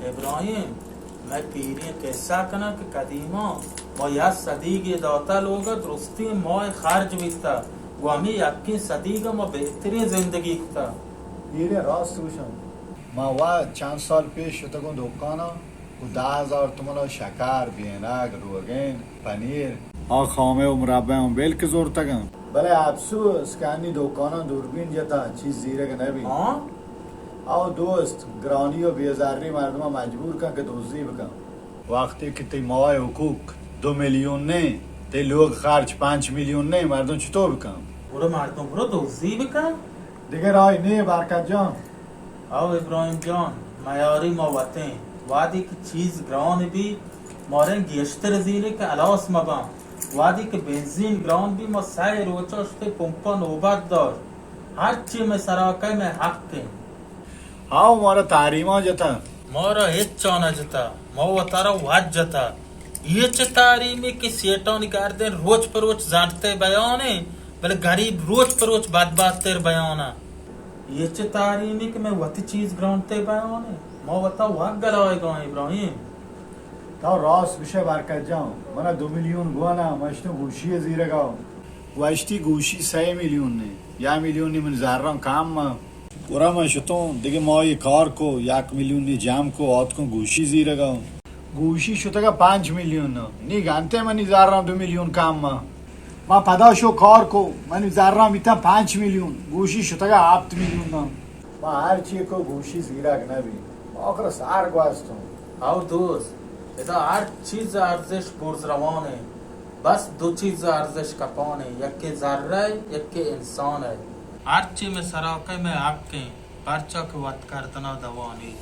ابراہیم، مئے پیریں قصہ کناں کہ قدیماں ما یک صدیگے داتا لوگا درستیں ماہ خرچ بیتا، گوں ہمے یکیں صدیگا ما بہتریں زندگی کتا۔ پیریں راست گوشاں۔ ما وا چند سال پیش شتگوں دکانا و دہ ہزار تومن شکر، بینگ، روگن، پنیر، آ خامہ و مربہ ہم بلکہ زورتگاں۔ بلے افسوس کہ انی دکاناں دوربین جتا، چیز زیرگ نبی۔ ہاں؟ او دوست، گرانی و بیزاری مردم مجبور کن کہ دزی بکن۔ وقتی کہ تی ماہ حقوق دو میلیون نے، تی لوگ خرچ پنچ میلیون نے، مردم چطور بکن؟ برو مردم برو دزی بکن۔ دیگہ راہی نے برکت جان۔ او ابراہیم جان، میاری ما وتیں۔ وہدی کہ چیز گران بی، ماریں گیشتر زیرے کہ ہلاس مباں۔ وہدی کہ بنزین گران بی، ما سئے روچا شتے پمپا نوبت دار۔ ہرچی مئے سرا کئے مئے حق ایں۔ ہاو، مارا تحریماں جتا۔ مارا ہچ نہ جتا، ما وتارا وت جتا۔ اے چہ تحریمی کہ سیٹانی گردن روچ پہ روچ زنڈتے بیانے، بلے گریب روچ پہ روچ بدبہتر بیانا۔ اے چہ تحریمی کہ مئے وتی چیز گرانتے بیانے، ما وتا وت گلائگاں ابراہیم۔ تو راست گوشے برکت جان، منا دو میلیون گوانا، مشتوں گوشی زیرگا۔ گوشتی گوشی سئے میلیون نے، یا میلیونی من زراں کم ما۔ گڑا من شتوں، دگہ ماہی کار کو، یک میلیونی جمع کو، آتکوں گوشی زیرگا۔ گوشی شتگا پنچ میلیون نا۔ نی گنتے منی زراں دو میلیون کم ما۔ ما پدا شو کار کو، منی زراں بیتاں پنچ میلیون، گوشی شتگا ہپت میلیون نا۔ ما ہر چی کو گوشی زیرگ نبی۔ ما آخر سر گوستوں۔ او دوست، ادا ہر چیز ارزش برز روان ایں۔ بس دو چیز ارزش کپان ایں، یکے زر ایں، یکے انسان ایں۔ ہر چی مئے سرا کئے مئے حق ایں، پرچا کہ وت کردنا دوانی۔